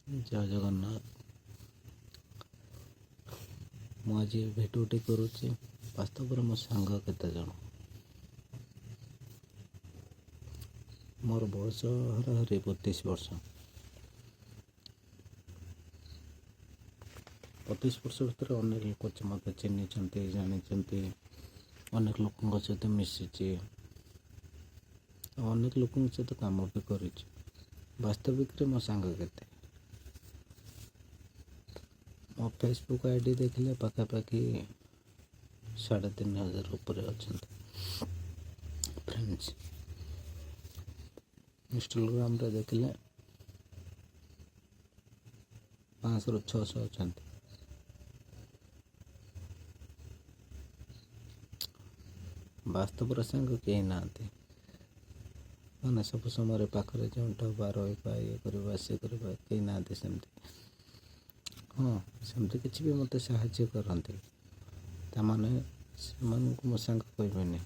ଜୟ ଜଗନ୍ନାଥ। ମୁଁ ଆଜି ଭିଡ଼ିଓଟି କରୁଛି ବାସ୍ତବରେ ମୋ ସାଙ୍ଗ କେତେଜଣ। ମୋର ବୟସ ହାରାହାରି 32 ବର୍ଷ। 32 ବର୍ଷ ଭିତରେ ଅନେକ ଲୋକ ମୋତେ ଚିହ୍ନିଛନ୍ତି, ଜାଣିଛନ୍ତି, ଅନେକ ଲୋକଙ୍କ ସହିତ ମିଶିଛି, ଅନେକ ଲୋକଙ୍କ ସହିତ କାମ ବି କରିଛି। ବାସ୍ତବିକରେ ମୋ ସାଙ୍ଗ କେତେ? ମୋ ଫେସବୁକ୍ I D ଦେଖିଲେ ପାଖାପାଖି 3500 ଉପରେ ଅଛନ୍ତି ଫ୍ରେଣ୍ଡସ୍। ଇନଷ୍ଟାଗ୍ରାମରେ ଦେଖିଲେ 500ରୁ 600 ଅଛନ୍ତି। ବାସ୍ତବର ସାଙ୍ଗ କେହି ନାହାନ୍ତି, ମାନେ ସବୁ ସମୟରେ ପାଖରେ ଜଏଣ୍ଟ ହେବା, ରହିବା, ଇଏ କରିବା, ସିଏ କରିବା, କେହି ନାହାନ୍ତି ସେମିତି। ହଁ, ସେମିତି କିଛି ବି ମୋତେ ସାହାଯ୍ୟ କରନ୍ତି, ତାମାନେ ସେମାନଙ୍କୁ ମୋ ସାଙ୍ଗ କହିବେନି।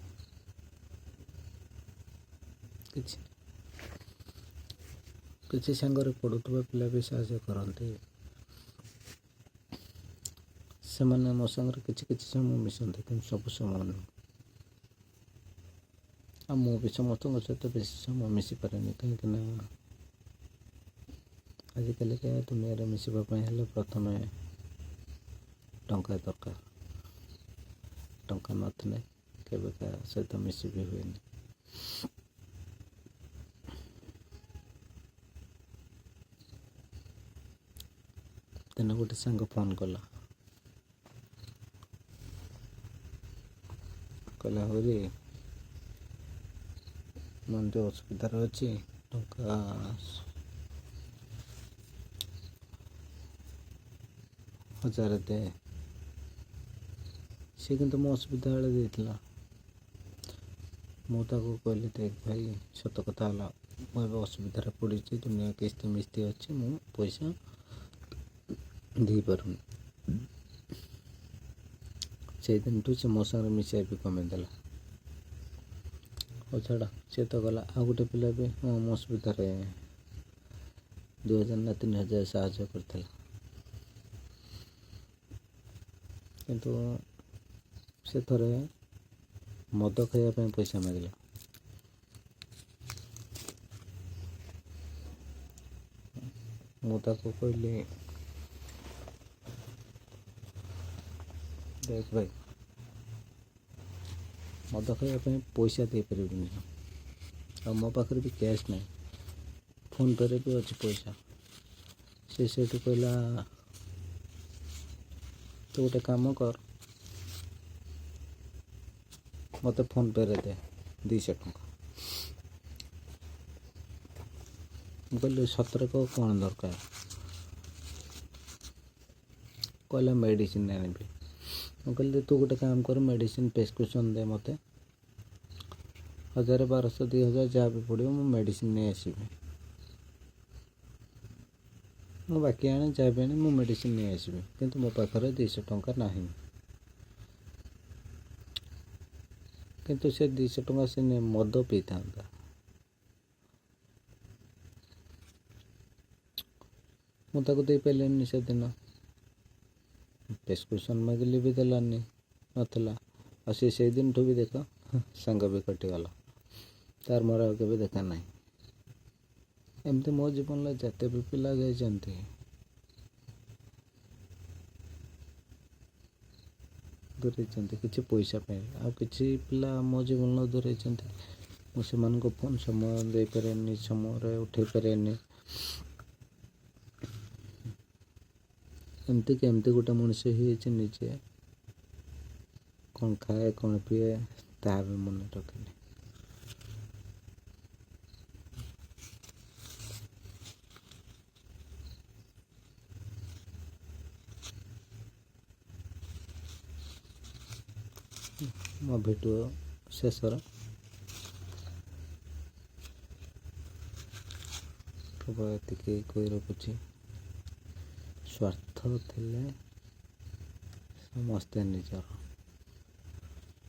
କିଛି କିଛି ସାଙ୍ଗରେ ପଢ଼ୁଥିବା ପିଲା ବି ସାହାଯ୍ୟ କରନ୍ତି, ସେମାନେ ମୋ ସାଙ୍ଗରେ କିଛି କିଛି ସମୟ ମିଶନ୍ତି, କିନ୍ତୁ ସବୁ ସମୟ ନୁହଁ। ଆଉ ମୁଁ ବି ସମସ୍ତଙ୍କ ସହିତ ବେଶୀ ସମୟ ମିଶିପାରେନି, କାହିଁକିନା ଆଜିକାଲିକା ଦୁନିଆରେ ମିଶିବା ପାଇଁ ହେଲେ ପ୍ରଥମେ ଟଙ୍କା ଦରକାର। ଟଙ୍କା ନଥିଲେ କେବେ କାହା ସହିତ ମିଶି ବି ହୁଏନି। ଦିନେ ଗୋଟେ ସାଙ୍ଗ ଫୋନ୍ କଲା, କହିଲା ହଉରେ ମୁଁ ଏମିତି ଅସୁବିଧାରେ ଅଛି, ଟଙ୍କା 1000 ଦେ। ସେ କିନ୍ତୁ ମୋ ଅସୁବିଧା ବେଳେ ଦେଇଥିଲା। ମୁଁ ତାକୁ କହିଲି ଦେଖ ଭାଇ, ସତ କଥା ହେଲା, ମୁଁ ଏବେ ଅସୁବିଧାରେ ପଡ଼ିଛି, ଦୁନିଆ କିସ୍ତି ମିସ୍ତି ଅଛି, ମୁଁ ପଇସା ଦେଇପାରୁନି। ସେଇଦିନଠୁ ସେ ମୋ ସାଙ୍ଗରେ ମିଶିବା ବି କମେଇ ଦେଲା। ହଉ ଛାଡ଼, ସିଏ ତ ଗଲା। ଆଉ ଗୋଟେ ପିଲା ବି ହଁ ମୋ ଅସୁବିଧାରେ 2000 ନା 3000 ସାହାଯ୍ୟ କରିଥିଲା, କିନ୍ତୁ ସେ ଥରେ ମଦ ଖାଇବା ପାଇଁ ପଇସା ମାଗିଲା। ମୁଁ ତାକୁ କହିଲି ଦେଖ ଭାଇ, ମଦ ଖାଇବା ପାଇଁ ପଇସା ଦେଇପାରିବିନି, ଆଉ ମୋ ପାଖରେ ବି କ୍ୟାସ୍ ନାହିଁ, ଫୋନ୍ପେରେ ବି ଅଛି ପଇସା। ସେ ସେଇଠୁ କହିଲା ତୁ ଗୋଟେ କାମ କର, ମୋତେ ଫୋନ୍ପେରେ ଦେ 200 ଟଙ୍କା। ମୁଁ କହିଲି ସତରେ କହ କ'ଣ ଦରକାର? କହିଲା ମେଡ଼ିସିନ୍ ଆଣିବି। ମୁଁ କହିଲି ତୁ ଗୋଟେ କାମ କର, ମେଡ଼ିସିନ୍ ପ୍ରେସକ୍ରିପସନ୍ ଦେ ମୋତେ, 1000 1200 2000 ଯାହା ବି ପଡ଼ିବ ମୁଁ ମେଡ଼ିସିନ୍ ନେଇ ଆସିବି, ମୁଁ ବାକି ଆଣେ ଯାହା ବି ଆଣେ ମୁଁ ମେଡ଼ିସିନ୍ ନେଇ ଆସିବି, କିନ୍ତୁ ମୋ ପାଖରେ 200 ଟଙ୍କା ନାହିଁ। କିନ୍ତୁ ସେ 200 ଟଙ୍କା ସେ ମଦ ପିଇଥାନ୍ତା। ମୁଁ ତାକୁ ଦେଇପାରିଲିନି ସେଦିନ, ପ୍ରେସକ୍ରିପସନ୍ ମାଗିଲି ବି ଦେଲାନି, ନଥିଲା। ଆଉ ସେ ସେଇଦିନଠୁ ବି ଦେଖ ସାଙ୍ଗ ବି କଟିଗଲା, ତାର ମୋର ଆଉ କେବେ ଦେଖା ନାହିଁ। ଏମିତି ମୋ ଜୀବନରେ ଯେତେ ବି ପିଲା ଯାଇଛନ୍ତି, ଦୂରେଇଛନ୍ତି କିଛି ପଇସା ପାଇଁ। ଆଉ କିଛି ପିଲା ମୋ ଜୀବନରେ ଦୂରେଇଛନ୍ତି, ମୁଁ ସେମାନଙ୍କ ଫୋନ୍ ସମୟ ଦେଇପାରେନି, ସମୟରେ ଉଠେଇ ପାରେନି। ଏମିତି କି ଏମିତି ଗୋଟେ ମଣିଷ ହେଇଯାଇଛି, ନିଜେ କ'ଣ ଖାଏ କ'ଣ ପିଏ ତାହା ବି ମନେ ରଖେନି। ମୋ ଭିଡ଼ିଓ ଶେଷରେ କେବଳ ଏତିକି କହି ରଖୁଛି, ସ୍ୱାର୍ଥ ଥିଲେ ସମସ୍ତେ ନିଜର,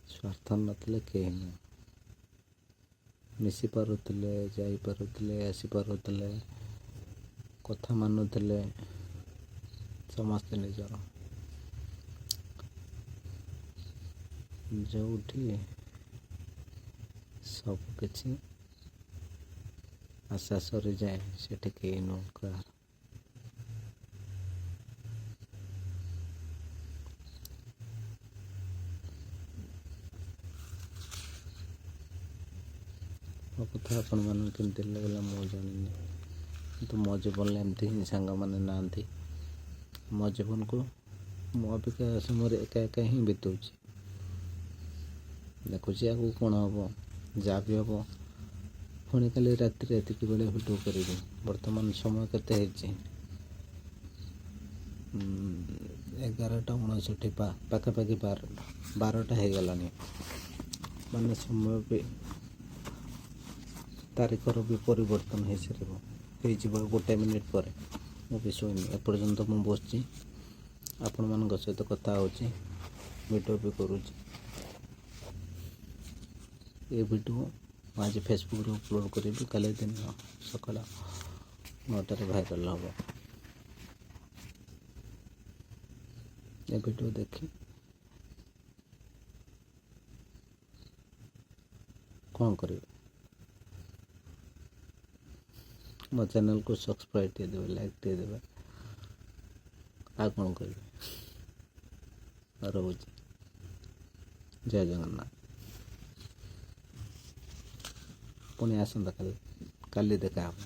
ସ୍ୱାର୍ଥ ନଥିଲେ କେହି ନୁହଁ। ମିଶି ପାରୁଥିଲେ, ଯାଇପାରୁଥିଲେ, ଆସିପାରୁଥିଲେ, କଥା ମାନୁଥିଲେ ସମସ୍ତେ ନିଜର। ଯେଉଁଠି ସବୁକିଛି ଆଶା ସରିଯାଏ, ସେଠି କେହି ନୁହଁ କାହାର। ମୋ କଥା ଆପଣମାନଙ୍କୁ କେମିତି ଲାଗିଲା ମୁଁ ଜାଣିନି, କିନ୍ତୁ ମୋ ଜୀବନରେ ଏମିତି ହିଁ ସାଙ୍ଗମାନେ ନାହାନ୍ତି। ମୋ ଜୀବନକୁ ମୁଁ ଅବିକା ସମୟରେ ଏକା ଏକା ହିଁ ବିତଉଛି। ଦେଖୁଛି ଆଗକୁ କ'ଣ ହେବ, ଯାହା ବି ହେବ ପୁଣି କାଲି ରାତିରେ ଏତିକି ବେଳେ ଭିଡ଼ିଓ କରିବି। ବର୍ତ୍ତମାନ ସମୟ କେତେ ହେଇଛି? 11:59, ପାଖାପାଖି 12ଟା ହେଇଗଲାଣି। ମାନେ ସମୟ ବି ତାରିଖର ବି ପରିବର୍ତ୍ତନ ହେଇସାରିବ, ହେଇଯିବ ଗୋଟେ ମିନିଟ୍ ପରେ। ମୁଁ ବି ଶୋଇନି ଏପର୍ଯ୍ୟନ୍ତ, ମୁଁ ବସିଛି ଆପଣମାନଙ୍କ ସହିତ କଥା ହେଉଛି, ଭିଡ଼ିଓ ବି କରୁଛି। ଏ ଭିଡ଼ିଓ ମୁଁ ଆଜି ଫେସବୁକ୍ରେ ଅପଲୋଡ଼ କରିବି, କାଲି ଦିନ ସକାଳ 9ଟାରେ ଭାଇରାଲ୍ ହେବ। ଏ ଭିଡ଼ିଓ ଦେଖି କ'ଣ କରିବେ? ମୋ ଚ୍ୟାନେଲ୍କୁ ସବସ୍କ୍ରାଇବ୍ ଟିକେ ଦେବେ, ଲାଇକ୍ ଟିକେ ଦେବେ, ଆଉ କ'ଣ କହିବି? ରହୁଛି, ଜୟ ଜଗନ୍ନାଥ। ପୁଣି ଆସନ୍ତା କାଲି, କାଲି ଦେଖା ହେବ।